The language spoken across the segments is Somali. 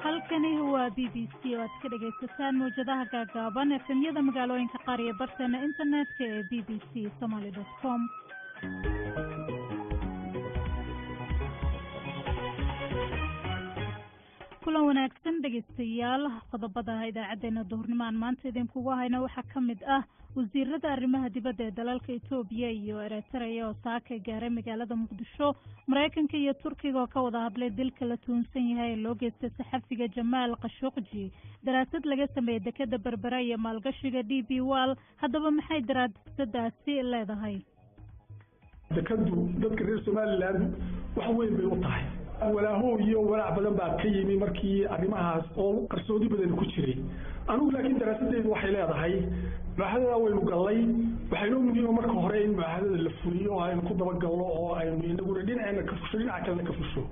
Halkani waa BBC oo aad ka dhegaysataan mawjadaha gaagaaban, FM-yada magaalooyinka qaar iyo barteena internetka ee bbcsomaly.com. Kulan wanaagsan, dhegaystayaal. Qodobada idaacadeena duhurnimo aan maanta idinkugu hayno waxaa ka mid ah wasiirada arrimaha dibadda ee dalalka Etoobiya iyo Eritrea oo saaka gaaray magaalada Muqdisho, Maraykanka iyo Turkiga oo ka wada hadlay dilka la tuhunsan yahay ee loo geystay saxafiga Jamaal Khashuqji, daraasad laga sameeyey dekeda Berbera iyo maalgashiga DP World. Haddaba, maxay daraasadaasi leedahay? Dekadu dadka reer Somaliland wax weyn bay u tahay. Walaahow iyo walaac badan baa ka yimi markii arrimahaas oo qarsoodi badan ku jiray. Anigu laakiin daraasadeydu waxay leedahay mucaahadada waynu gallay, waxaynoo muhiima marka hore in mucaahadada la fuliyo oo aynu ku dabagalno oo aynu inaguna dhinaceena ka fusho, dhinaca kalena ka fusho.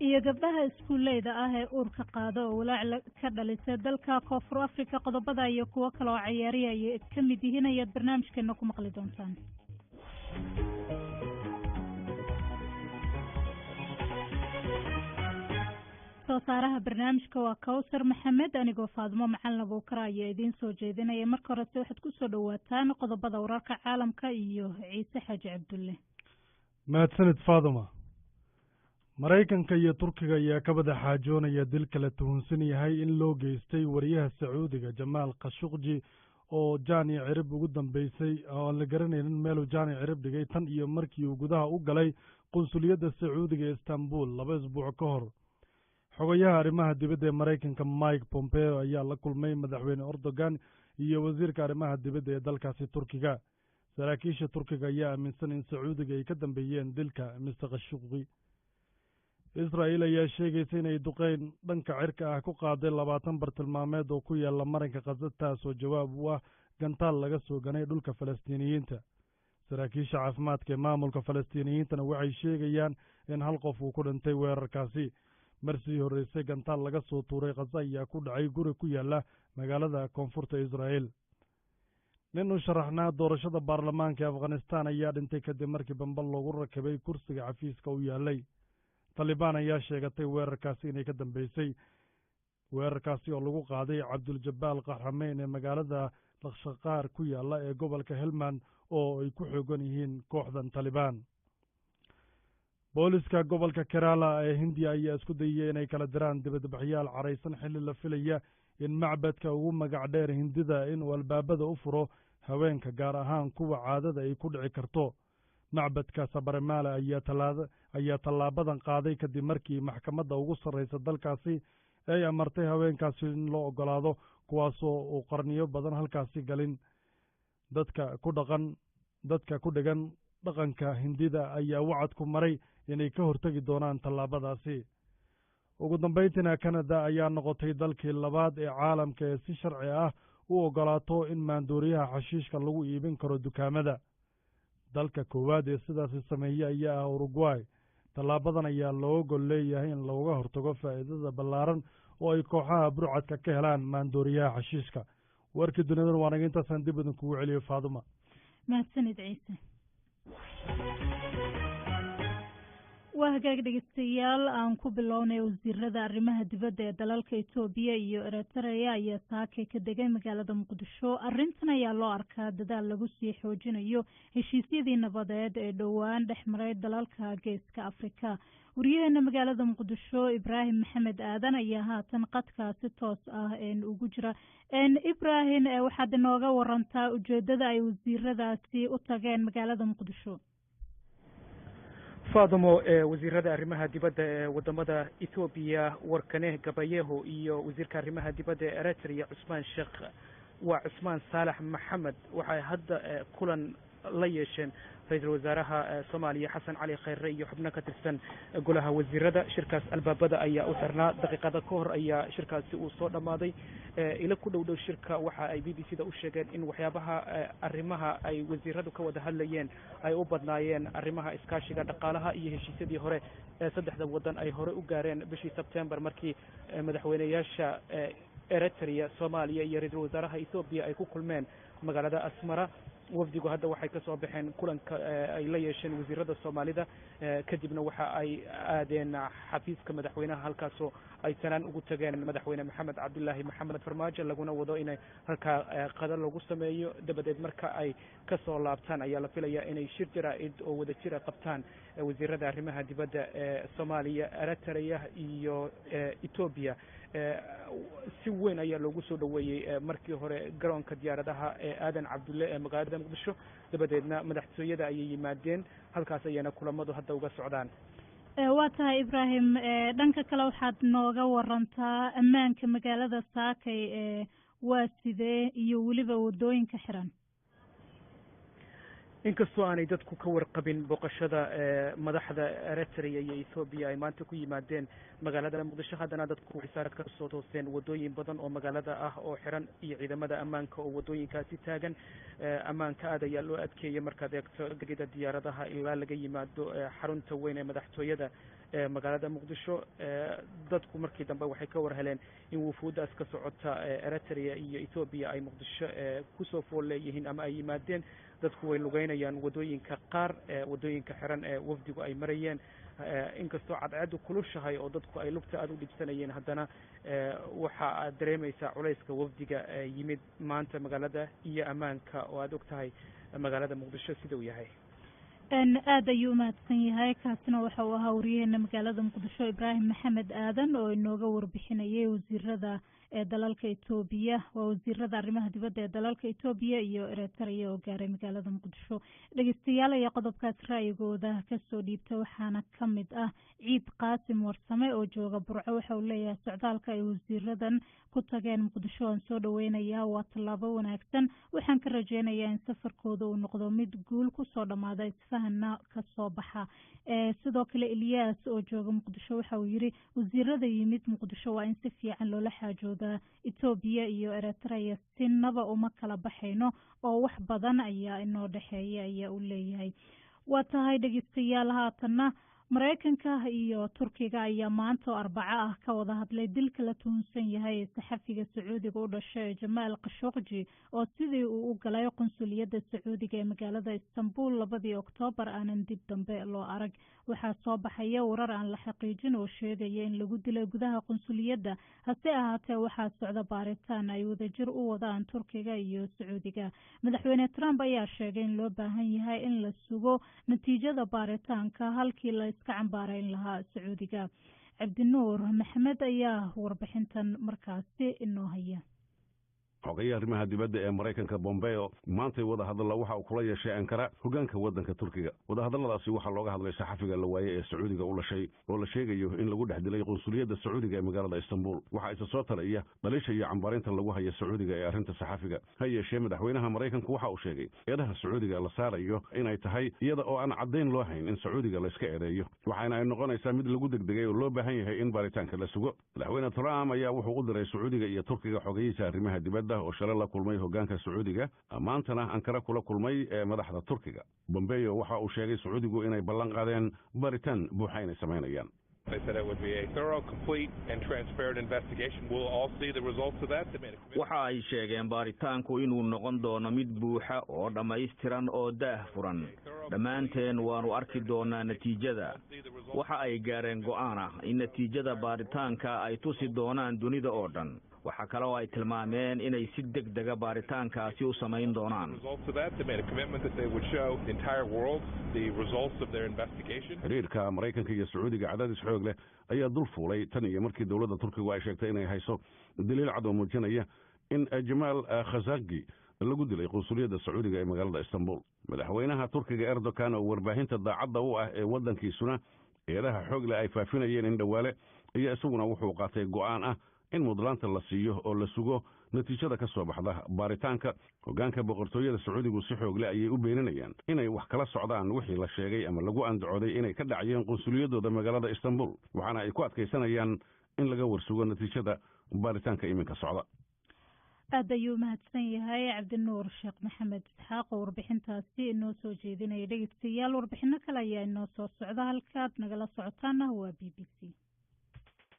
Iyo gabdhaha iskuuleyda ah ee uurka qaada oo walaac ka dhalisay dalka Koonfur Africa. Qodobada iyo kuwo kale oo cayaariya ay ka mid yihiin ayaad barnaamijkeena ku maqli doontaan. Soo saaraha barnaamijka waa Kawsar Maxamed, anigoo Faadimo Macalin Abuukar ayaa idiin soo jeedinaya. Marka horese waxaad kusoo dhawaataan qodobada wararka caalamka iyo Ciise Xaaji Cabdulle. Mahadsanid, Faadima. Maraykanka iyo Turkiga ayaa ka wada xaajoonaya dilka la tuhunsan yahay in loo geystay wariyaha Sacuudiga Jamaal Khashuqji, oo jaani cirib ugu dambeysay oo aan la garanaynin meeluu jaani cirib dhigay tan iyo markii uu gudaha u galay qunsuliyadda Sacuudiga ee Istanbul 2 isbuuc ka hor. Xogayaha arrimaha dibadda ee Maraykanka Mike Pompeo ayaa la kulmay Madaxweyne Erdogan iyo wasiirka arrimaha dibadda ee dalkaasi Turkiga. Saraakiisha Turkiga ayaa aaminsan in Sacuudiga ay ka dambeeyeen dilka Mister Khashuqi. Israa'iil ayaa sheegaysa inay duqeyn dhanka cirka ah ku qaaday 20 bartilmaameed oo ku yaala marinka Khaza, taasoo jawaab u ah gantaal laga soo ganay dhulka Falastiiniyiinta. Saraakiisha caafimaadka ee maamulka Falastiiniyiintana waxay sheegayaan in hal qof uu ku dhintay weerarkaasi. Marsii horreysay, gantaal laga soo tuuray Khaza ayaa ku dhacay guri ku yaala magaalada koonfurta Israa'iil. Nin u sharaxnaa doorashada baarlamaanka ee Afghanistan ayaa dhintay kadib markii bambal loogu rakibay kursiga xafiiska u yaalay. Talibaan ayaa sheegatay weerarkaasi inay ka dambeysay, weerarkaasi oo lagu qaaday Cabduljabbaal Qaxrameyn ee magaalada Lakshaqaar ku yaala ee gobolka Helmand, oo ay ku xoogan yihiin kooxdan Talibaan. Booliska gobolka Kerala ee Hindiya ayaa isku dayaya inay kala diraan dibadbaxyaal caraysan, xilli la filaya in macbadka ugu magac dheer Hindida inuu albaabada u furo haweenka, gaar ahaan kuwa caadada ay ku dhici karto. Macbadka Sabarimala ayaa tallaabadan qaaday kadib markii maxkamadda ugu sarraysa dalkaasi ay amartay haweenkaasi in loo oggolaado, kuwaasoo uu qarniyo badan halkaasi galin. Dadka ku dhaqan, dadka ku dhegan dhaqanka Hindida ayaa wacad ku maray inay ka hortegi doonaan tallaabadaasi. Ugu dambayntiina, Kanada ayaa noqotay dalkii labaad ee caalamka ee si sharci ah u oggolaato in maandooriyaha xashiishka lagu iibin karo dukaamada. Dalka koowaad ee sidaasi sameeyey ayaa ah Uruguay. Tallaabadan ayaa looga gol leeyahay in looga hortago faa'iidada ballaaran oo ay kooxaha burcadka ka helaan maandooriyaha xashiishka. Warkii duniyadan waa naga intaasaan dib idinkugu celiyo, Faaduma. Mahadsanid, Ciise. Waa hagaag, dhegeystayaal. Aan ku bilownay wasiirada arrimaha dibadda ee dalalka Etoobiya iyo Eritrea ayaa saakay ka degay magaalada Muqdisho. Arrintan ayaa loo arkaa dadaal lagu sii xoojinayo heshiisyadii nabadeed ee dhowaan dhex maray dalalka Geeska Afrika. Wariyaheena magaalada Muqdisho, Ibraahim Maxamed Aadan, ayaa haatan qadka si toos ah ugu jira. Ibraahim, waxaad inooga warantaa ujeedada ay wasiiradaasi u tageen magaalada Muqdisho. Fadumo, ee wasiirada arrimaha dibadda ee wadamada Etoobiya Warkaneh Gabayeho iyo wasiirka arrimaha dibadda ee Eritrea Cusmaan Sheekh, waa Cusmaan Saalax Maxamed, waxay hadda kulan la yeesheen Ra-iisul Wasaaraha Soomaaliya Xasan Cali Khayre iyo xubno ka tirsan golaha wasiirada. Shirkaas albaabada ayaa u xirnaa, daqiiqada ka hor ayaa shirkaasi uu soo dhammaaday. Ilo ku dhow dhow shirka waxa ay BBC da u sheegeen in waxyaabaha arrimaha ay wasiiradu ka wada hadlayeen ay u badnaayeen arrimaha iskaashiga dhaqaalaha iyo heshiisyadii hore ee saddexda waddan ay hore u gaareen bishii Sebtembar, markii madaxweyneyaasha Eritrea, Soomaaliya iyo ra-iisul wasaaraha Ethoobiya ay ku kulmeen magaalada Asmara. Wafdigu hadda waxay ka soo baxeen kulanka ay la yeesheen wasiirada Soomaalida, kadibna waxa ay aadeen xafiiska madaxweynaha, halkaasoo ay sanaan ugu tageen Madaxweyne Maxamed Cabdilaahi Maxamed Farmaajo, laguna wado inay halkaa qada lagu sameeyo. Dabadeed marka ay ka soo laabtaan ayaa la filayaa inay shir jaraa'id oo wada jira qabtaan wasiirada arrimaha dibadda ee Soomaaliya, Eritrea iyo Etoobiya. Si weyn ayaa loogu soo dhoweeyey markii hore garoonka diyaaradaha ee Aadan Cabdulle ee magaalada Muqdisho, dabadeedna madaxtooyada ayay yimaadeen, halkaas ayaana kulamadu hadda uga socdaan. Waa tahay Ibraahim. Dhanka kale waxaad nooga warantaa ammaanka magaalada Saakay waa sidee iyo weliba wadooyinka xiran? Inkastoo aanay dadku ka warqabin booqashada madaxda Eritrea iyo Ethoobiya ay maanta ku yimaadeen magaalada Muqdisho, haddana dadku waxay saar ka soo tooseen wadooyin badan oo magaalada ah oo xiran iyo ciidamada ammaanka oo wadooyinkaasi taagan. Ammaanka aad ayaa loo adkeeyay markaad eegto gegida diyaaradaha ilaa laga yimaado xarunta weyn ee madaxtooyada ee magaalada Muqdisho. Dadku markii dambe waxay ka war heleen in wufuuddaas ka socota Eritrea iyo Ethoobiya ay Muqdisho kusoo fool leeyihiin ama ay yimaadeen. Dadku way lugeynayaan wadooyinka qaar, wadooyinka xiran ee wafdigu ay marayeen. Inkastoo cadceeddu kulushahay oo dadku ay lugta aada u dhibsanayeen, haddana waxa aad dareemaysaa culayska wafdiga yimid maanta magaalada iyo ammaanka oo aad og tahay magaalada Muqdisho sida uu yahay. Aada ayuu umahadsan yahay. Kaasina waxa uu ahaa wariyaheena magaalada Muqdisho Ibraahim Maxamed Aadan oo inooga warbixinayay wasiirada ee dalalka Etoobiya, waa wasiirada arrimaha dibadda ee dalalka Etoobiya iyo Eritrea oo gaaray magaalada Muqdisho. Dhegeystayaal ayaa qodobkaas ra'yigooda kasoo dhiibta, waxaana ka mid ah Ciid Qaasim Warsame oo jooga Burco. Waxa uu leeyahay, socdaalka ay wasiiradan ku tageen Muqdisho aan soo dhaweynayaa, waa tallaabo wanaagsan. Waxaan ka rajeynayaa in safarkooda uu noqdo mid guul kusoo dhammaada, isfahanna kasoo baxa. Sidoo kale Eliyas oo jooga Muqdisho waxa uu yiri, wasiirada yimid Muqdisho waa in si fiican loola xaajoodaa. Etoobiya iyo Eritrea sinaba uma kala baxayno oo wax badan ayaa inoo dhexeeya, ayaa uu leeyahay. Waa tahay dhegeystayaal. Haatanna Mareykanka iyo Turkiga ayaa maanta oo Arbaco ah ka wada hadlay dilka la tuhunsan yahay ee saxafiga Sacuudiga u dhashay ee Jamaal Khashogji, oo sidii uu u galay qunsuliyadda Sacuudiga ee magaalada Istanbul 2dii Oktoobar aanan dib dambe loo arag. Waxaa soo baxaya warar aan la xaqiijin oo sheegaya in lagu dilay gudaha qunsuliyadda, hase ahaatee waxaa socda baaritaan ay wadajir u wadaan Turkiga iyo Sacuudiga. Madaxweyne Trump ayaa sheegay in loo baahan yahay in la sugo natiijada baaritaanka halkii la iska cambaareyn lahaa Sacuudiga. Cabdinuur Maxamed ayaa warbixintan markaasi inoo haya. Xogayaha arrimaha dibadda ee Maraykanka Bombeo maantay wadahadalla waxa uu kula yeeshay Ankara hoggaanka waddanka Turkiga. Wadahadalladaasi waxaa looga hadlay saxafiga la waaye ee Sacuudiga u dhashay oo la sheegayo in lagu dhex dilay qunsuliyadda Sacuudiga ee magaalada Istanbul. Waxaa isa soo talaya dhalisha iyo cambaarinta lagu haya Sacuudiga ee arrinta saxafiga. Ha yeeshee madaxweynaha Maraykanku waxa uu sheegay eedaha Sacuudiga la saarayo inay tahay iyada oo aan caddayn loo hayn in Sacuudiga layska eedeeyo, waxaana ay noqonaysaa mid lagu degdegay oo loo baahan yahay in baaritaanka la sugo. Madaxweyne Trump ayaa wuxuu u diray Sacuudiga iyo Turkiga xogayihiisa arrimaha dibadda oo shalay la kulmay hoggaanka Sacuudiga, maantana Ankara kula kulmay ee madaxda Turkiga. Bombeo waxa uu sheegay Sacuudigu inay ballan qaadeen baaritaan buuxa inay samaynayaan. They said it would be a thorough, complete, and transparent investigation. We'll all see the results of that. They made a commitment. Waxa ay sheegeen baaritaanku inuu noqon doono mid buuxa oo dhammaystiran oo daah furan. Dhammaanteen waannu arki doonaa natiijada. Waxa ay gaareen go'aan ah in natiijada baaritaanka ay tusi doonaan dunida oo dhan. Waxaa kale oo ay tilmaameen inay si deg dega baaritaankaasi u samayn doonaan. Results of that. They made a commitment that they would show the entire world the results of their investigation. Xiriirka Maraykanka iyo Sacuudiga cadaadis xoog leh ayaa dul fuulay tan iyo markii dowladda Turkigu ay sheegtay inay hayso daliil cad oo muujinaya in Jamaal Khashoggi lagu dilay qunsuliyadda Sacuudiga ee magaalada Istanbul. Madaxweynaha Turkiga Erdogan oo warbaahinta daacadda u ah ee waddankiisuna eedaha xoog leh ay faafinayeen in dhowaale ayaa isaguna wuxuu qaatay go'aan ah in mudlaanta la siiyo oo la sugo natiijada ka soo baxda baaritaanka. Hoggaanka boqortooyada Sacuudigu si xoog leh ayay u beeninayaan inay wax kala socdaan wixii la sheegay ama lagu andacooday inay ka dhacayeen qunsuliyadooda magaalada Istanbul, waxaana ay ku adkaysanayaan in laga warsugo natiijada baaritaanka iminka socda. Aad ayuu mahadsan yahay Cabdinuur Sheekh Maxamed Isxaaq oo warbixintaasi inoo soo jeedinaya. Dhegeystayaal, warbixino kale ayaa inoo soo socda. Halkaad nagala socotaana waa BBC.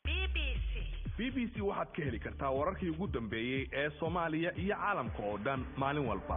BBC. BBC waxaad ka heli kartaa wararkii ugu dambeeyey ee Soomaaliya iyo caalamka oo dhan maalin walba.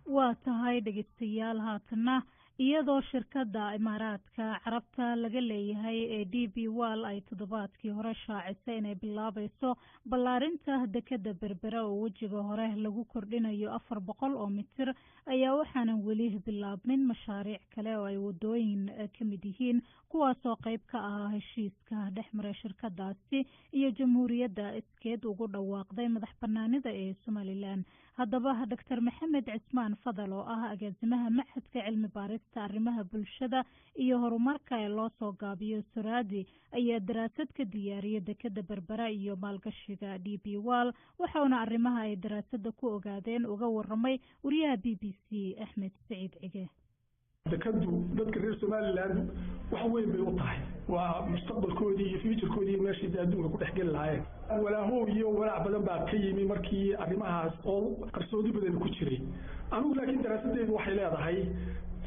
Waa tahay, dhegeystayaal. Haatana, iyadoo shirkadda Imaaraadka Carabta laga leeyahay ee DP World ay toddobaadkii hore shaacisay inay bilaabayso ballaarinta dekeda Berbera oo wejiga hore lagu kordhinayo 400 oo mitir, ayaa waxaanan weli bilaabmin mashaariic kale oo ay wadooyin ka mid yihiin, kuwaasoo qeyb ka ahaa heshiiska dhexmaray shirkadaasi iyo Jamhuuriyadda iskeed ugu dhawaaqday madax banaanida ee Somaliland. Haddaba, Doctor Maxamed Cismaan Fadal oo ah agaasimaha Machadka Cilmi Baarista Arrimaha Bulshada iyo Horumarka ee loo soo gaabiyo Soraadi ayaa daraasad ka diyaariyay dekeda Berbera iyo maalgashiga DP World, waxauna arrimaha ay daraasada ku ogaadeen uga waramay wariyaha BBC Axmed Saciid Cige. Dekadu dadka reer Somaliland wax weyn bay u tahay. Waa mustaqbalkoodii iyo future-koodii, meeshii dee adduunka ku dhex geli lahaayeen. Walaahow iyo walaac badan baa ka yimi markii arrimahaas oo qarsoodi badan ku jiray. Anigu laakiin daraasadeydu waxay leedahay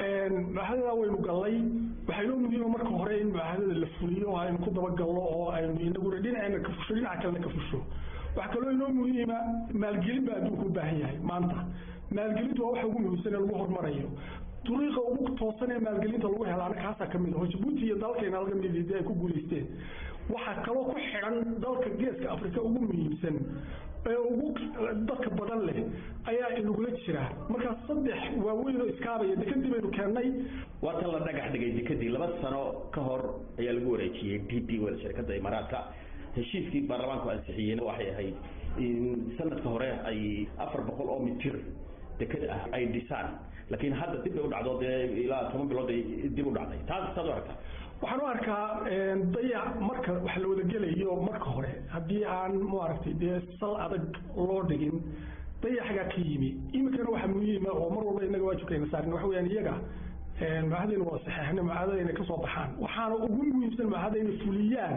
mucaahadada waynu gallay. Waxaa inoo muhiima marka hore in mucaahadada la fuliyo oo aynu ku dabagallo oo aynu inaguna dhinaceenna ka fusho, dhinaca kalena ka fusho. Waxaa kaloo inoo muhiima, maalgelin baa adduunka u baahan yahay maanta. Maalgelintu waa waxa ugu muhiimsan ee lagu horumarayo. Dariiqa ugu toosan ee maalgelinta lagu helaana kaasaa ka mid ah oo Jabuuti iyo dalkayna laga mid ay ku guulaysteen. Waxaa kaloo ku xidhan dalka Geeska Afrika ugu muhiimsan ee ugu dadka badan leh ayaa inagula jira. Markaa saddex waaweyn oo iskaabaya dekadii baynu keennay. Waa tan la dhagax dhigay dekadii 2 sano ka hor ayaa lagu wareejiyey DP World, shirkadda Imaaraadka. Heshiiskii baarlamaanku ansixiyeen waxay ahayd in sanadka hore ay 400 oo mitir dekad ah ay dhisaan, laakiin hadda dib bay u dhacdo, dee ilaa 10 bilood ay dib u dhacday. Taas saad u aragtaa? Waxaan u arkaa dayac. Marka wax la wada gelayo, marka hore haddii aan maaragtay dee sal adag loo dhigin, dayaxgaa ka yimi. Iminkana waxa muhiima oo mar walba innaga waajibkayna saarin waxa weyaan iyaga mucaahadayna waa saxeexna, mucaahadada inay kasoo baxaan. Waxaana ugu muhiimsan mucaahada inay fuliyaan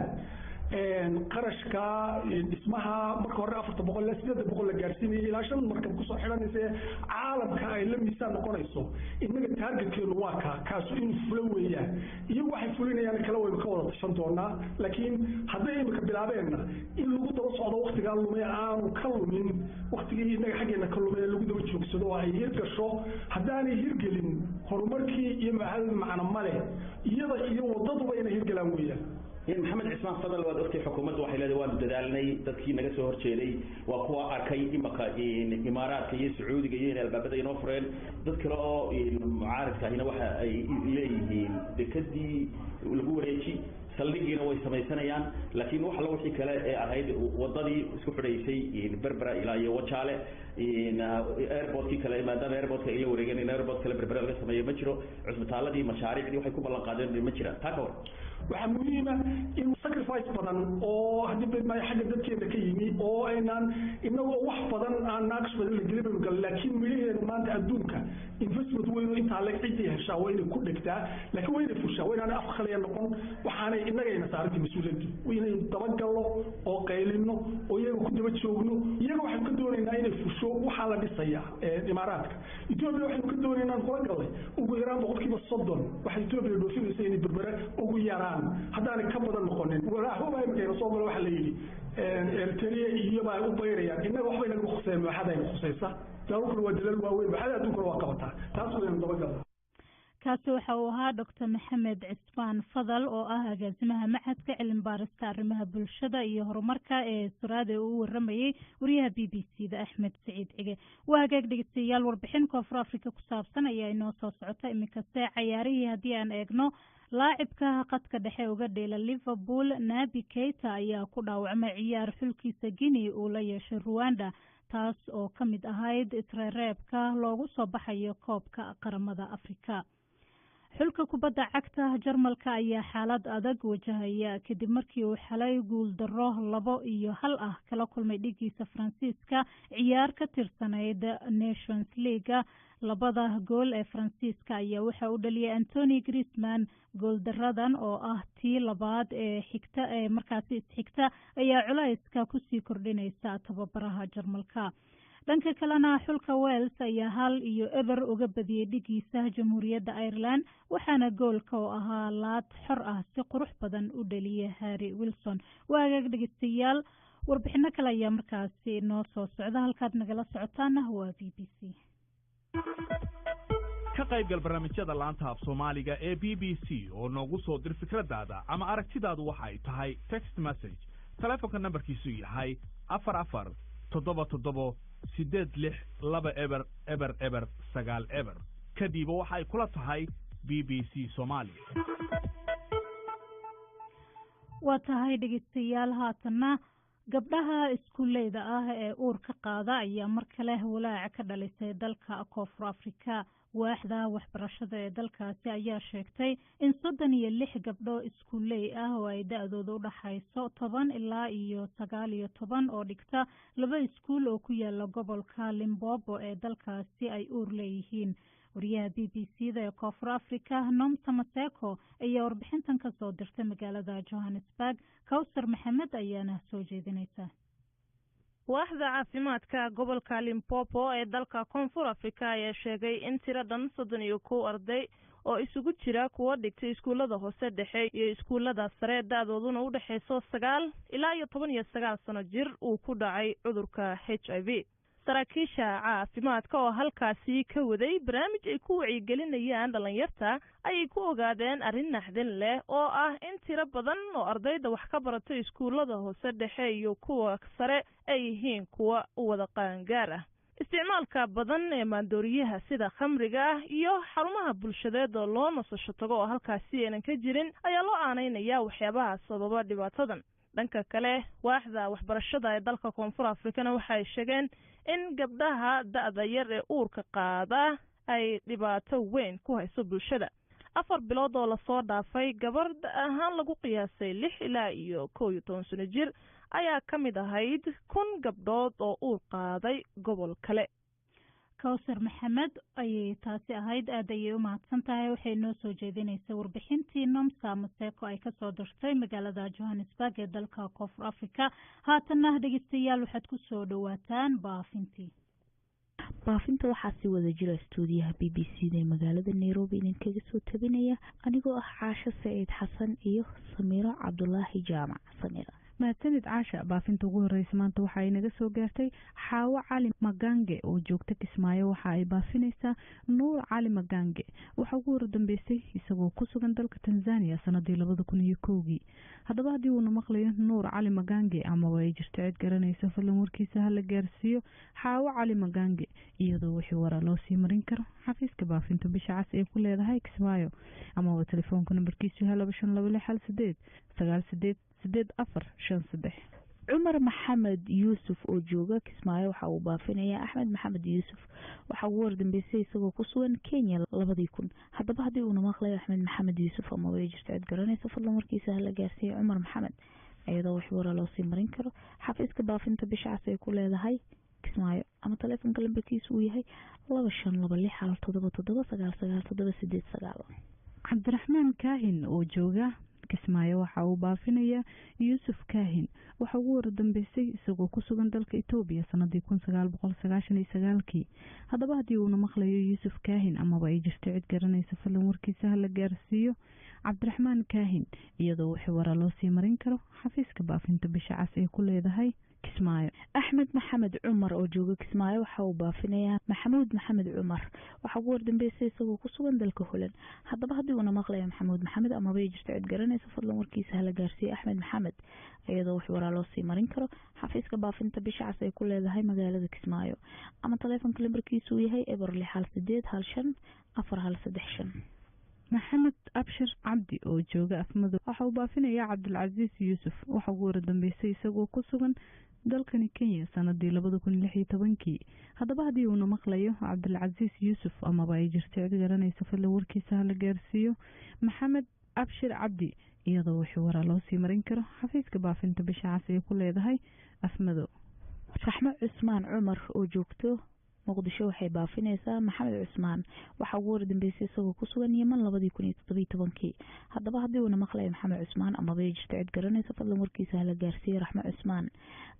qarashka dhismaha marka hore 400 ilaa 800 la gaarsiinaya, ilaa shan markab kusoo xidhanaysa, caalamka ay la miisaan noqonayso. Innaga target-keenu waa kaasu inuu fulo weeyaan. Iyagu waxay fulinayaan kale waynu ka wada tashan doonaa, laakiin hadday imika bilaabeenna in lagu daba socdo, waktigaa lumay aanu ka lumin, waktigii innaga xaggeena ka lumay lagu daba joogsado oo ay hirgasho. Haddaanay hirgelin, horumarkii iyo mucaahadada macno male. Iyada iyo wadaduba inay hirgalaan weeyaan. Maxamed Cismaan Fadal, waad ogtay, xukuumaddu waxay leedahay waanu dadaalnay. Dadkii naga soo horjeeday waa kuwa arkay imaka Imaaraadka iyo Sacuudiga iyo inay albaabada inoo fureen. Dad kale oo mucaaridka ahina waxa ay leeyihiin dekadii lagu wareeji, saldhigiina way samaysanayaan, laakiin wax alla wixii kale ee ahayd wadadii isku xidhaysay Berbera ilaa iyo Wajaale, airportkii kale, maadaama airportka ay la wareegeen, in airport kale Berbera laga sameeyo ma jiro, cusbitaaladii, mashaariicdii waxay ku ballan qaadeen ma jiraan. Taa ka hor? Waxaa muhiima in sacrifice badan oo haddii bedmaayo xagga dadkeena ka yimi oo aynaan inagoo wax badan aan naaqsh badan la gelin baynu galnay, laakiin midhaheedu maanta adduunka investment weyn oo intaa leg ciddii heshaa waa inay ku dhegtaa, laakiin waa inay fushaa, waa inaanay af khaliya noqon. Waxaanay innagayna saarantay mas-uuliyaddu inaynu dabagalno oo qaylino oo iyaga ku daba joogno. Iyaga waxaynu ka doonaynaa inay fusho waxaa la dhisayaa Imaaraadka. Etoobiya waxaynu ka doonaynaa aan kula gallay ugu yaraan 30% waxay Etoobiya dhoofinaysa inay Berbere ugu yaraan, haddaanay ka badan noqonin. Walaaxuba imikayna soo galo waxaa la yidhi Eritrea iyo baa u bayrayaan. Innaga waxbay naga khuseen, maaxadayna khusaysa. Dalalkuna waa dalal waaweyn, maaxada adduunkuna waa qabataa. Taas waynu dabagalnaa. Kaasi waxa uu ahaa Doctor Maxamed Cismaan Fadal oo ah agaasimaha Machadka Cilmi Baarista Arrimaha Bulshada iyo Horumarka ee Suraade uu u waramayey wariyaha BBC da Axmed Saciid Cige. Waa hagaag, dhegeystayaal, warbixin Koonfur Africa ku saabsan ayaa inoo soo socota. Iminkase cayaarihii haddii aan eegno, laacibka qadka dhexe uga dheela Liverpool Nabi Keita ayaa ku dhaawacmay ciyaar xulkiisa Guinea uu la yeeshay Ruwanda, taas oo ka mid ahayd isreereebka loogu soo baxayo Koobka Qaramada Afrika. Xulka kubadda cagta Jarmalka ayaa xaalad adag wajahaya kadib markii uu xalay guuldaro 2-1 ah kala kulmay dhigiisa Faransiiska ciyaar ka tirsanayd Nations League-a. Labada gool ee Faransiiska ayaa waxaa u dhaliyay Antony Griezmann. Gooldaradan oo ah tii labaad ee xigta ee markaasi isxigta ayaa culayska kusii kordhinaysa tababaraha Jarmalka. Dhanka kalena, xulka Wales ayaa 1-0 uga badiyey dhigiisa Jamhuuriyadda Ireland, waxaana goolka oo ahaa laad xor ah si qurux badan u dhaliyay Harry Wilson. Waa hagaag dhegeystayaal, warbixino kale ayaa markaasi noo soo socda. Halkaad nagala socotaana waa BBC. Ka qaybgal barnaamijyada laanta af Soomaaliga ee BBC oo noogu soo dir fikradaada ama aragtidaadu waxa ay tahay text message, telefonka nambarkiisu yahay 447786 20000090. Kadiba waxa ay kula tahay BBC Soomaaliya. Waa tahay dhegeystayaal, haatanna gabdhaha iskuuleyda ah ee uurka qaada ayaa mar kale walaaca ka dhalisay dalka Koonfur Afrika. Waaxda waxbarashada ee dalkaasi ayaa sheegtay in 36 gabdho iskuuley ah oo ay da-dooda u dhaxayso 10 ilaa iyo 19 oo dhigta laba iskuul oo ku yaala gobolka Limpopo ee dalkaasi ay uur leeyihiin. Wariyaha BBC da ee Koonfur Africa, Nomsa Maseko, ayaa warbixintan ka soo dirtay magaalada Johannesburg. Kowsar Maxamed ayaana soo jeedinaysa. Waaxda caafimaadka gobolka Limpopo ee dalka Koonfur Afrika ayaa sheegay in tiro dhan 31 arday oo isugu jira kuwa dhigtay iskuullada hoose, dhexe iyo iskuullada sare, da-dooduna u dhexayso 9 ilaa iyo 19 sano jir, uu ku dhacay cudurka HIV. Saraakiisha caafimaadka oo halkaasi ka waday barnaamij ay ku wacyigelinayaan dhallinyarta ayay ku ogaadeen arrin naxdin leh oo ah in tiro badan oo ardayda wax ka barata iskuullada hoose, dhexe iyo kuwa sare ay yihiin kuwa u wada qaangaar ah. Isticmaalka badan ee maandooriyaha sida khamriga ah iyo xarumaha bulshadeed oo loo nasasho tago oo halkaasi aynan ka jirin ayaa loo aaneynaya waxyaabaha sababa dhibaatadan. Dhanka kale, waaxda waxbarashada ee dalka Koonfur Afrikana waxay sheegeen in gabdhaha da-da yar ee uurka qaada ay dhibaato weyn ku hayso bulshada. 4 bilood oo lasoo dhaafay, gabar da ahaan lagu qiyaasay 6 ilaa iyo 11 sano jir ayaa ka mid ahayd 1000 gabdhood oo uur qaaday gobol kale. Kowsar Maxamed ayay taasi ahayd, aad ayay u mahadsan tahay. Waxay noo soo jeedinaysa warbixintii Nomsa Maseko ay kasoo dirtay magaalada Johannesburg ee dalka Koonfur Africa. Haatanna dhegeystayaal, waxaad ku soo dhawaataan baafintii. Baafinta waxaa si wada jira stuudiyaha BBC da ee magaalada Nairobi idinkaga soo tabinaya anigoo ah Caasho Saciid Xasan iyo Samiiro Cabdulaahi Jaamac. Samiira. Mahadsanid Caasha. Baafinta ugu horeysa maanta waxa ay naga soo gaartay Xaawo Cali Magange oo joogta Kismaayo. Waxa ay baafinaysaa Nuur Cali Magange. Waxa ugu hordambeysay isagoo ku sugan dalka Tanzania sanadii 2001-kii. Haddaba haddii uuna maqlayo Nuur Cali Magange amaba ay jirto cid garanaysa, fadlan warkiisa hala gaarsiiyo Xaawo Cali Magange, iyadoo wixii waraa loo sii marin karo xafiiska baafinta Bisha Cas ee ku leedahay Kismaayo, amaba telefoonka nambarkiisu yahay 252618 988453. Cumar Maxamed Yuusuf oo jooga Kismaayo waxa uu baafinayaa Axmed Maxamed Yuusuf. Waxa ugu wardambeysay isagoo ku sugan Kenya 2000. Haddaba haddii uuna maqlayo Axmed Maxamed Yuusuf amaba ay jirto cid garanaysa, fadlan warkiisa hala gaarsiiya Cumar Maxamed, iyadoo wax wara loo sii marin karo xafiiska baafinta Bisha Cas ay ku leedahay Kismaayo, ama taleefonka lambarkiisu uu yahay 252617 79979. Cabdiraxmaan Kaahin oo jooga Kismaayo waxa uu baafinayaa Yuusuf Kaahin. Waxa ugu wardambeysay isagoo ku sugan dalka Itoobiya sanadii 1999-kii. Haddaba haddii uuna maqlayo Yuusuf Kaahin amaba ay jirto cid garanaysa, fadlan warkiisa hala gaarsiiyo Cabdiraxmaan Kaahin, iyadoo wixii waraa loo sii marin karo xafiiska baafinta Bisha Cas ee ku leedahay Kismaayo. Axmed Maxamed Cumar oo jooga Kismaayo waxa uu baafinayaa Maxamuud Maxamed Cumar. Waxa ugu wardambeysay isagoo ku sugan dalka Holan. Haddaba haddii uuna maqlayo Maxamuud Maxamed amaba ay jirto cid garanaysa, fadlan warkiisa hala gaarsiiya Axmed Maxamed, iyadoo wax waraa loo sii marin karo xafiiska baafinta Bisha Cas ay ku leedahay magaalada Kismaayo, ama taleefonka lambarkiisu uu yahay 0618 154135. Maxamed Abshir Cabdi oo jooga Afmadow waxa uu baafinayaa Cabdilcasiis Yuusuf. Waxa ugu wardambeysay isagoo ku sugan dalkani Kenya sanadii 2016-kii. Haddaba haddii uuna maqlayo Cabdilcasiis Yuusuf amaba ay jirto cid garanaysa, fadlan warkiisa hala gaarsiiyo Maxamed Abshir Cabdi, iyadoo wixii waraa loo sii marin karo xafiiska baafinta Bisha Cas ee ku leedahay Afmadow. Raxmo Cusmaan Cumar oo joogto Muqdisho waxay baafinaysaa Maxamed Cusmaan. Waxaa ugu wardambeysay isagoo ku sugan Yeman 2017-kii. Haddaba haddii uuna maqlayo Maxamed Cusmaan amaba ay jirto cid garanaysa, fadlan warkiisa hala gaarsiiye Raxmo Cusmaan,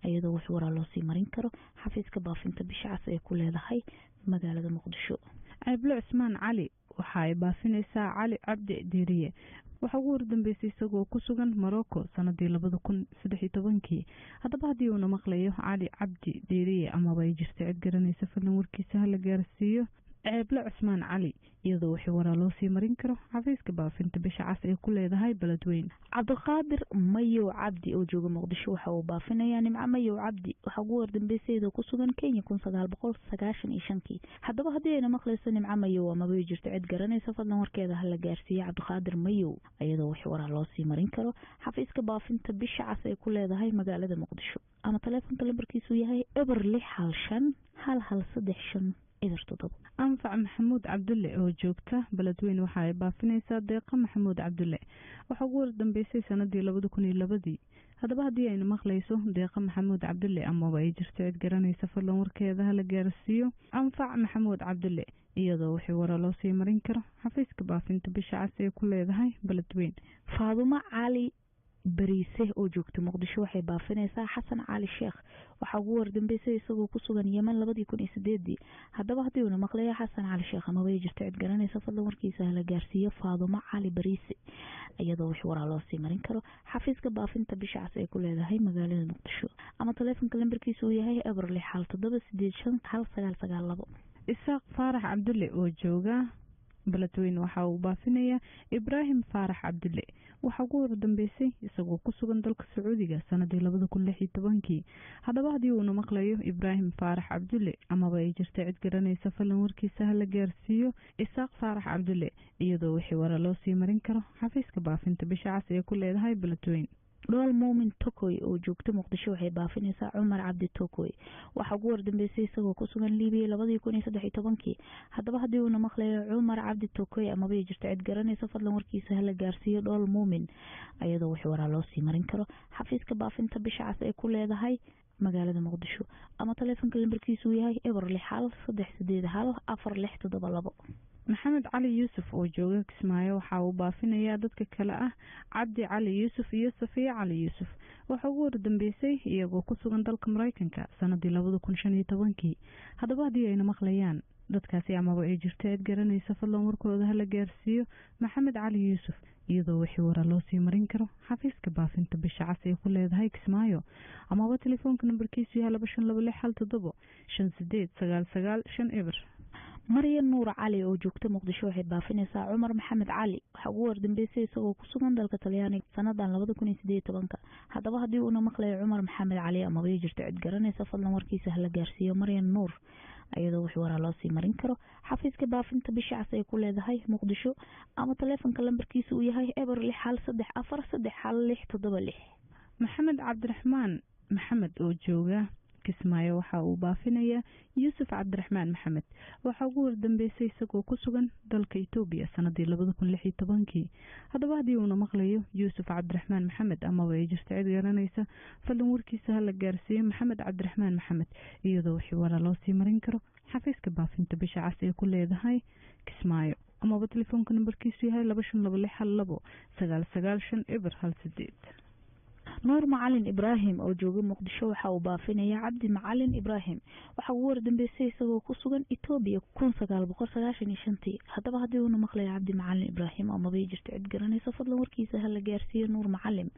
iyadoo wax waraa loo sii marin karo xafiiska baafinta Bisha Cas ee ku leedahay magaalada Muqdisho. Ceeble Cusmaan Cali waxa ay baafinaysaa Cali Cabdi Diiriye. Waxaa ugu wardambeysay isagoo ku sugan Morocco sanadii 2013-kii. Haddaba haddii uuna maqlayo Cali Cabdi Diiriye amaba ay jirta cid garanaysa, fadlan warkiisa hala gaarsiiyo Ceeble Cusmaan Cali, iyadoo wixii waraa loo sii marin karo xafiiska baafinta Bisha Cas ee ku leedahay Beledweyn. Cabdiqaadir Mayow Cabdi oo jooga Muqdisho waxa uu baafinayaa Nimco Mayow Cabdi. Waxaa ugu wardambeysay iyadoo ku sugan Kenya 1995-kii. Haddaba haddii ayna maqlayso Nimco Mayow amaba ay jirto cid garanaysa, fadlan warkeeda hala gaarsiiye Cabdiqaadir Mayow, iyadoo wixii waraa loo sii marin karo xafiiska baafinta Bisha Cas ee ku leedahay magaalada Muqdisho ama taleefonka lambarkiisu yahay 0615 113 507. Anfac Maxamuud Cabdulle oo joogta Beledweyn waxa ay baafinaysaa Deeqa Maxamuud Cabdulle. Waxaa ugu wardambeysay sanadii 2002-dii. Haddaba haddii ayna maqlayso Deeqa Maxamuud Cabdulle amaba ay jirto cid garanaysa, fadlan warkeeda hala gaarsiiyo Anfac Maxamuud Cabdulle, iyadoo wixii wara loo sii marin karo xafiiska baafinta Bisha Cas ee ku leedahay Beledweyn. Faadumo Cali Bariise oo joogta Muqdisho waxay baafinaysaa Xasan Cali Sheekh. Waxaa ugu wardambeysay isagoo ku sugan Yeman 2008-dii. Haddaba haddii uuna maqlayo Xasan Cali Sheekh amaba ay jirto cid garanaysa, fadlan warkiisa hala gaarsiiyo Faadumo Cali Bariise, iyadoo wix waraa loo sii marin karo xafiiska baafinta Bisha Cas ee ku leedahay magaalada Muqdisho ama taleefonka lambarkiisa uu yahay 0617 85 1992. Isaaq Faarax Cabdulle oo jooga Beledweyn waxa uu baafinayaa Ibraahim Faarax Cabdulle. Waxaa ugu wardambeysay isagoo ku sugan dalka Sacuudiga sanadii 2016-kii. Haddaba haddii uuna maqlayo Ibraahim Faarax Cabdulle amaba ay jirta cid garanaysa, fadlan warkiisa hala gaarsiiyo Isaaq Faarax Cabdulle, iyadoo wixii wara loo sii marin karo xafiiska baafinta Bisha Cas ee ku leedahay Beledweyn. Dhool Muumin Tokoy oo joogta Muqdisho waxay baafinaysaa Cumar Cabdi Tokoy. Waxaa ugu wardambeysay isagoo ku sugan Liibiya 2013-kii. Haddaba haddii uuna maqlayo Cumar Cabdi Tokoy amaba ay jirto cid garanaysa, fadlan warkiisa hala gaarsiiyo Dhool Muumin, iyadoo wix waraa loo sii marin karo xafiiska baafinta Bisha Cas ee ku leedahay magaalada Muqdisho ama taleefonka lambarkiisu uu yahay 061 381 4672. Maxamed Cali Yuusuf oo jooga Kismaayo waxa uu baafinayaa dadka kale ah Cabdi Cali Yuusuf iyo Safiya Cali Yuusuf. Waxaa ugu wardambeysay iyagoo ku sugan dalka Mareykanka sanadii 2015-kii. Haddaba haddii ayna maqlayaan dadkaasi amaba ay jirto cid garanaysa, fadlan warkooda hala gaarsiiyo Maxamed Cali Yuusuf, iyadoo wixii wara loo sii marin karo xafiiska baafinta Bisha Cas ee ku leedahay Kismaayo amaba telefoonka nambarkiisu yahay 252617 589950. Maryan Nuur Cali oo joogta Muqdisho waxay baafinaysaa Cumar Maxamed Cali. Waxaa ugu wardambeysay isagoo ku sugan dalka Talyaaniga sanadan 2018-ka. Haddaba haddii uuna maqlayo Cumar Maxamed Cali amaba ay jirto cid garanaysa, fadlan warkiisa hala gaarsiiyo Maryan Nuur, iyadoo wax waraa loo sii marin karo xafiiska baafinta Bisha Cas ee ku leedahay Muqdisho ama taleefonka lambarkiisa uu yahay 0613 431 676. Maxamed Cabdiraxmaan Maxamed oo jooga Kismaayo waxa uu baafinayaa Yuusuf Cabdiraxmaan Maxamed. Waxaa ugu wardambeysay isagoo ku sugan dalka Itoobiya sanadii 2016-kii. Haddaba haddii uuna maqlayo Yuusuf Cabdiraxmaan Maxamed amaba ay jirto cid garanaysa, fadlan warkiisa hala gaarsiiyo Maxamed Cabdiraxmaan Maxamed, iyadoo wixii wara loo sii marin karo xafiiska baafinta Bisha Cas ee ku leedahay Kismaayo amaba telefoonka nambarkiisu yahay 252612 995 018. Nuur Macalin Ibraahim oo jooga Muqdisho waxa uu baafinaya Cabdi Macalin Ibraahim. Waxaa ugu wardambeysay isagoo ku sugan Itoobiya 1995-tii. Haddaba haddii uuna maqlayo Cabdi Macalin Ibraahim amaba ay jirto cid garanaysa, fadlan warkiisa hala gaarsiiyo Nuur Macalim,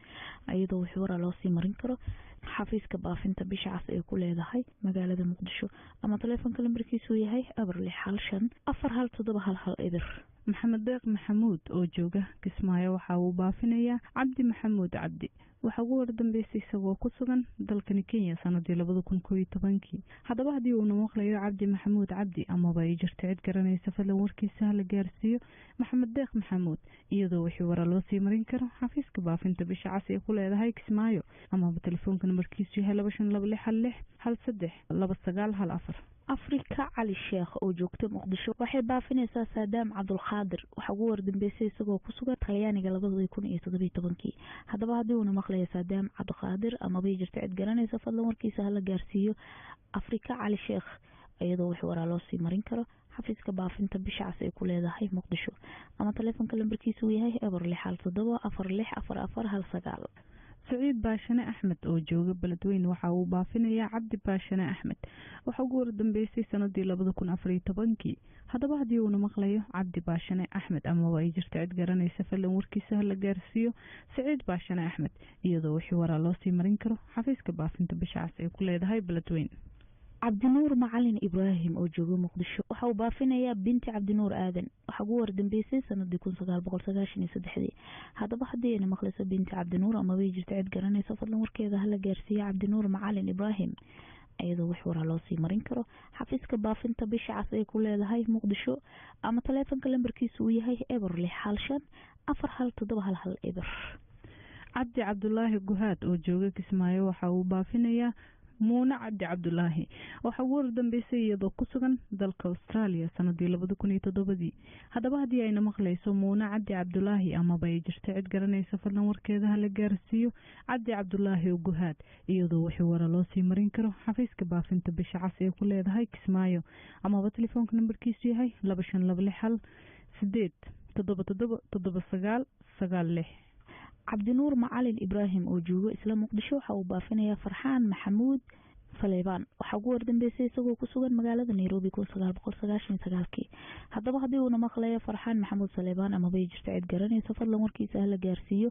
iyadoo wix waraa loo sii marin karo xafiiska baafinta Bisha Cas ee ku leedahay magaalada Muqdisho ama taleefonka lambarkiisu yahay 0615 417 110. Maxamed Deeq Maxamuud oo jooga Kismaayo waxa uu baafinayaa Cabdi Maxamuud Cabdi. Waxaa ugu wardambeysay isagoo ku sugan dalkani Kenya sanadii 2011-kii. Haddaba haddii uuna maqlayo Cabdi Maxamuud Cabdi amaba ay jirto cid garanaysa, fadlan warkiisa hala gaarsiiyo Maxamed Deeq Maxamuud, iyadoo wixii wara loo sii marin karo xafiiska baafinta Bisha Cas ee ku leedahay Kismaayo amaba telefoonka nambarkiisu yahay 252616 132914. Afrika Cali Sheekh oo joogta Muqdisho waxay baafinaysaa Saadaam Cabdulqaadir. Waxaa ugu wardambeysay isagoo ku sugan Talyaaniga 2017-kii. Haddaba haddii uuna maqlayo Saadaam Cabdiqaadir amabay jirto cid garanaysa, fadlan warkiisa hala gaarsiiyo Afrika Cali Sheekh, iyadoo wix waraa loo sii marin karo xafiiska baafinta Bisha Cas ay ku leedahay Muqdisho, ama taleefonka lambarkiisa uu yahay 067 46 44 19. Saciid Baashane Axmed oo jooga Beledweyne waxa uu baafinayaa Cabdi Baashane Axmed. Waxaa ugu wardambeysay sanadii 2014-kii. Haddaba haddii uuna maqlayo Cabdi Baashane Axmed amaba ay jirto cid garanaysa, fadlan warkiisa hala gaarsiiyo Saciid Baashane Axmed, iyadoo wixii waraa loo sii marin karo xafiiska baafinta Bisha Cas ay ku leedahay Beledweyne. Cabdinuur Macalin Ibraahim oo jooga Muqdisho waxa uu baafinayaa Binti Cabdinuur Aadan. Waxaa ugu wardambeysay sanadii 1993-dii. Haddaba haddii ayna maqlayso Binti Cabdinuur amabay jirto cid garanayso, fadlan warkeeda hala gaarsiiyo Cabdinuur Macalin Ibraahim, iyadoo wax waraa loo sii marin karo xafiiska baafinta Bisha Cas ay ku leedahay Muqdisho, ama taleefonka lambarkiisa uu yahay 0 6 15 4 1 7 1 1 0. Cabdi Cabdulaahi Guhaad oo jooga Kismaayo waxa uu baafinayaa Muune Cabdi Cabdulaahi. Waxaa ugu wardambeysay iyadoo ku sugan dalka Australia sanadii 2007-dii. Haddaba haddii ayna maqlayso Muune Cabdi Cabdulaahi amaba ay jirto cid garanaysa, fadlan warkeeda hala gaarsiiyo Cabdi Cabdulaahi Guhaad, iyadoo wixii wara loo sii marin karo xafiiska baafinta Bisha Cas ee ku leedahay Kismaayo, amaba telefoonka nambarkiisu yahay 252 6 1 8 7 7 7 9 9 6. Cabdinuur Macalin Ibraahim oo joogo isla Muqdisho waxa uu baafinayaa Farxaan Maxamuud Saleybaan. Waxaa ugu wardambeysay isagoo ku sugan magaalada Nairobi 1999-kii. Haddaba haddii uuna maqlayo Farxaan Maxamuud Saleybaan amabay jirto cid garanayso, fadlan warkiisa hala gaarsiiyo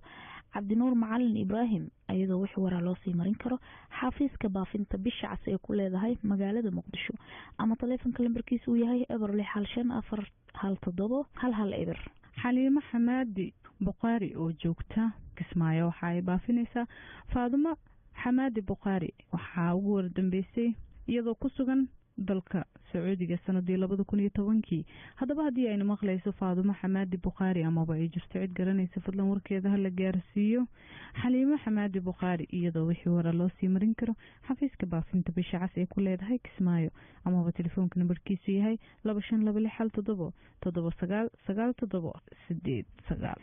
Cabdinuur Macalin Ibraahim, iyadoo wix waraa loo sii marin karo xafiiska baafinta Bisha Cas ee ku leedahay magaalada Muqdisho, ama taleefonka lambarkiisa uu yahay 0 6 1 5 4 1 7 1 1 0. Xaliimo Xamaadi Buqaari oo joogta Kismaayo waxa ay baafinaysaa Faadumo Xamaadi Buqaari. Waxaa ugu wardambeysay iyadoo ku sugan dalka Sacuudiga sanadii 2010-kii. Haddaba haddii ayna maqlayso Faadumo Xamaadi Bukhaari amaba ay jirto cid garanaysa, fadlan warkeeda hala gaarsiiyo Xaliimo Xamaadi Bukhaari, iyadoo wixii wara loo sii marin karo xafiiska baafinta Bisha Cas ee ku leedahay Kismaayo, amaba telefoonka nambarkiisu yahay 252 6 1 7 7 9 9 7 8 9.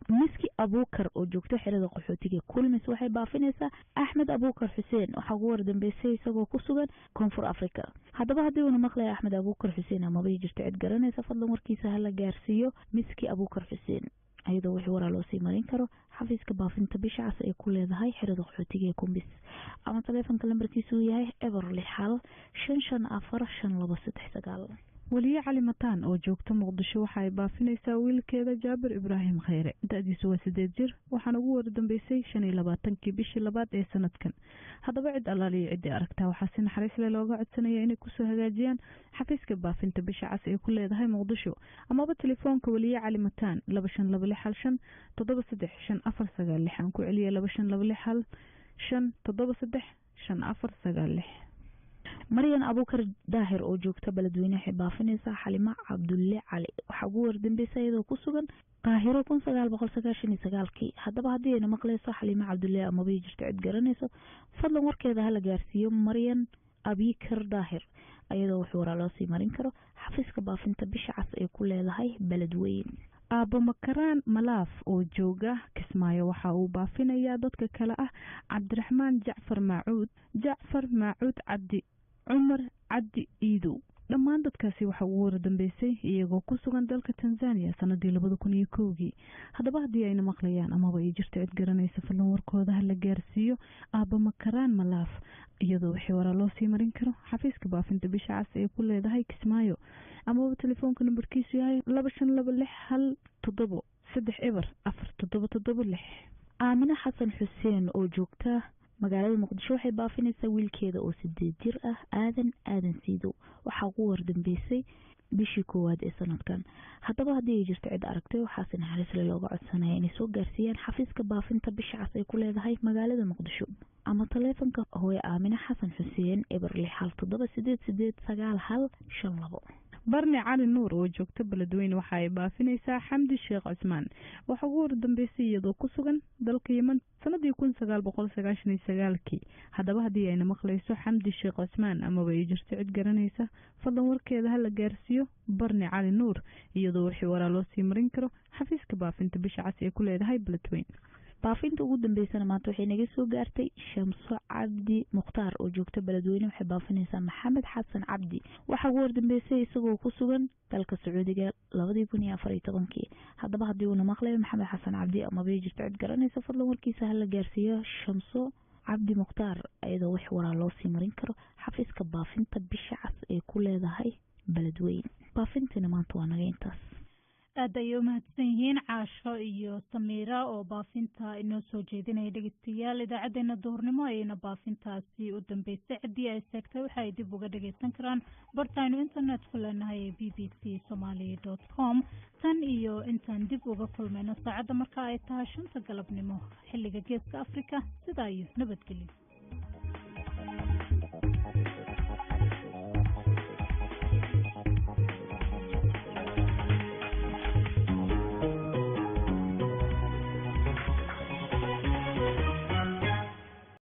Miski Abuukar oo joogto xerada qaxootiga Kulmis waxay baafinaysaa Axmed Abuukar Xuseen. Waxaa ugu wardambeysay isagoo ku sugan Koonfur Africa. Haddaba haddii uuna maqlaya Axmed Abuukar Xuseen amabay jirto cid garanaysa, fadlan warkiisa hala gaarsiiyo Miski Abuukar Xuseen, iyadoo wixii waraa loo sii marin karo xafiiska baafinta Bisha Cas ay ku leedahay xerada qaxootiga ee Kumbis, ama taleefonka lambarkiisa uu yahay 0 6 1 5 5 4 5 2 3 9. Weliye Cali Mataan oo joogta Muqdisho waxa ay baafinaysaa wiilkeeda Jaabir Ibraahim Kheyre. Da-diisu waa 8 jir, waxaana ugu wardambeysay 25-kii bishii labaad ee sanadkan. Haddaba cid allaaliyo ciddii aragtaa waxaa si naxariis leh looga codsanaya inay kusoo hagaajiyaan xafiiska baafinta Bisha Cas ee ku leedahay Muqdisho, amaba telefoonka Weliye Cali Mataan 252 6 1 5 7 3 5 4 9 6. Aan ku celiya: 252 6 1 5 7 3 5 4 9 6. Maryan Abuukar Daahir oo joogta Beledweyne waxay baafinaysaa Xalimo Cabdulle Cali. Waxaa ugu wardambeysay iyadoo ku sugan Qaahiro 1999-kii. Haddaba haddii ayna maqlayso Xaliimo Cabdulle amabay jirto cid garanayso, fadlan warkeeda hala gaarsiiyo Maryan Abikar Daahir, iyadoo wax waraa loo sii marin karo xafiiska baafinta Bisha Cas ay ku leedahay Beledweyne. Aabbo Makaraan Malaaf oo jooga Kismaayo waxa uu baafinayaa dadka kale ah Cabdiraxmaan Jacfar Maacuud, Jacfar Maacuud Cabdi, Cumar Cabdi Iidow. Dhammaan dadkaasi waxa ugu wardambeysay iyagoo ku sugan dalka Tanzania sanadii 2001-kii. Haddaba haddii ayna maqlayaan amaba ay jirto cid garanaysa, fadlan warkooda hala gaarsiiyo Aabba Makaraan Malaaf, iyadoo wixii waraa loo sii marin karo xafiiska baafinta Bisha Cas ee ku leedahay Kismaayo, amaba telefoonka nambarkiisu yahay 252 6 1 7 3 0 4 7 7 6. Aamine Xasan Xuseen oo joogta magaalada Muqdisho waxay baafinaysaa wiilkeeda oo 8 jir ah, Aadan Aadan Siidow. Waxaa ugu wardambeysay bishii koowaad ee sanadkan. Haddaba haddii ay jirto cid aragtay, waxaase naxariisle looga codsanaya inay soo gaarsiiyaan xafiiska baafinta Bisha Cas ay ku leedahay magaalada Muqdisho, ama taleefonka hooye Aamine Xasan Xuseen 0 6 1 7 8 8 9 1 5 2. Barni Cali Nuur oo joogta Beledweyne waxa ay baafinaysaa Xamdi Sheekh Cusmaan. Waxaa ugu wardambeysay iyadoo ku sugan dalka Yeman sanadii 1999-kii. Haddaba haddii ayna maqlayso Xamdi Sheekh Cusmaan amaba ay jirto cid garanaysa, fadlan warkeeda hala gaarsiiyo Barni Cali Nuur, iyadoo wixii waraa loo sii marin karo xafiiska baafinta Bisha Cas ee ku leedahay Beledweyne. Baafinta ugu dambeysana maanta waxay naga soo gaartay Shamso Cabdi Mukhtaar oo joogta Beledweyne. Waxay baafinaysaa Maxamed Xasan Cabdi, waxaa ugu wardambeysay isagoo ku sugan dalka Sacuudiga 2014-kii. Haddaba haddii uuna maqlayo Maxamed Xasan Cabdi amaba jirto cid garanaysa, fadlan warkiisa hala gaarsiiyo Shamso Cabdi Mukhtaar, iyadoo wax waraa loo sii marin karo xafiiska baafinta Bisha Cas ee ku leedahay Beledweyne. Baafintiina maanta waa naga intaas. Aad ayay u mahadsan yihiin Caasho iyo Samiira oo baafinta inoo soo jeedinaya. Dhegeystayaal, idaacadeena duhurnimo ayayna baafintaasi u dambeysay. Ciddii ay seegtay waxa ay dib uga dhageysan karaan bartaynu internet ku leenahay ee bbcsomali.com. Tan iyo intaan dib uga kulmayno saacadda marka ay tahay 5-ta galabnimo xilliga Geeska Africa, sidaa iyo nabadgelyo.